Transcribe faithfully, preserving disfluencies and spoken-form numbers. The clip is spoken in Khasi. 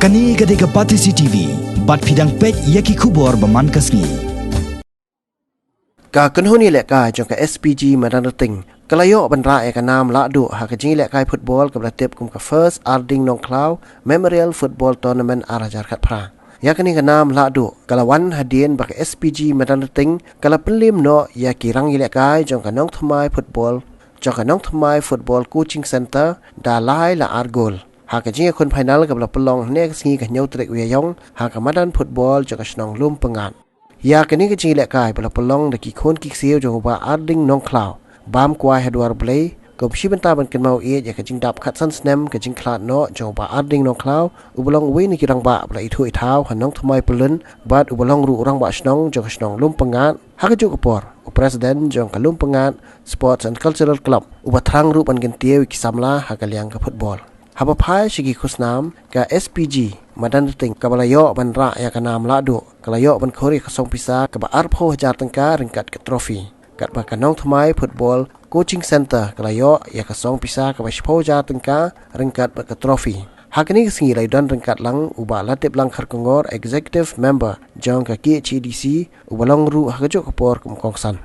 Kane ka dei ka Batesi T V, bad phi dang peit ïa ki khubor ba man ka sngi. Ka kynhun ïalehkai jong ka S P G Madanrting ka la ïoh ban rah ïa ka nam lahduh ha ka jingïalehkai football kaba la tip kum ka First Arding Nongkhlaw Memorial Football Tournament ar hajar khatphra. Ïa kane ka nam lahduh ka la wan hadien ba ka S P G Madanrting ka la pynliem noh ïa ki rangïalehkai jong ka Nongthymmai Football, jong ka Nongthymmai Football Coaching Centre da lai la ar gol ha ka jingïakhun final kaba la pynlong hynne ka sngi ka hynñiew tarik u Ïaïong ha ka madan football jong ka shnong Lumpyngngad. Ïa kane ka jingïalehkai ba la pynlong da ki khun ki ksiew jong u Bah Arding Nongkhlaw bam kwai ha dwar Blei, kum shi bynta ban kynmaw ïa ka jingdap khatsan snem ka jingkhlad noh jong u Bah Arding Nongkhlaw, uba long uwei na ki rangbah ba la ithuh ithaw ha Nongthymmai Pyllun, bad uba long ruh u rangbah shnong jong ka shnong Lumpyngngad, ha kajuh ka por u president jong ka Lumpyngngad Sports and Cultural Club, uba thrang ruh ban kyntiew ïa ki samla ha ka liang ka football. Haba phai sha ki khusnam, ka S P G Madanrting kaba la ïoh ban rah ïa ka nam lahduh ka la ïoh ban khur ïa ka song pisa kaba arphew hajar tyngka ryngkat ka trophy. Katba ka Nongthymmai Football Coaching Centre ka la ïoh ïa ka song pisa kaba shiphew hajar tyngka ryngkat bad ka trophy. Ha kane ka sngi la ïadon ryngkat lang u Bah Latiplang Kharkongor, Executive Member jong ka K H A D C, uba long ruh ha kajuh ka por kum u kongsan.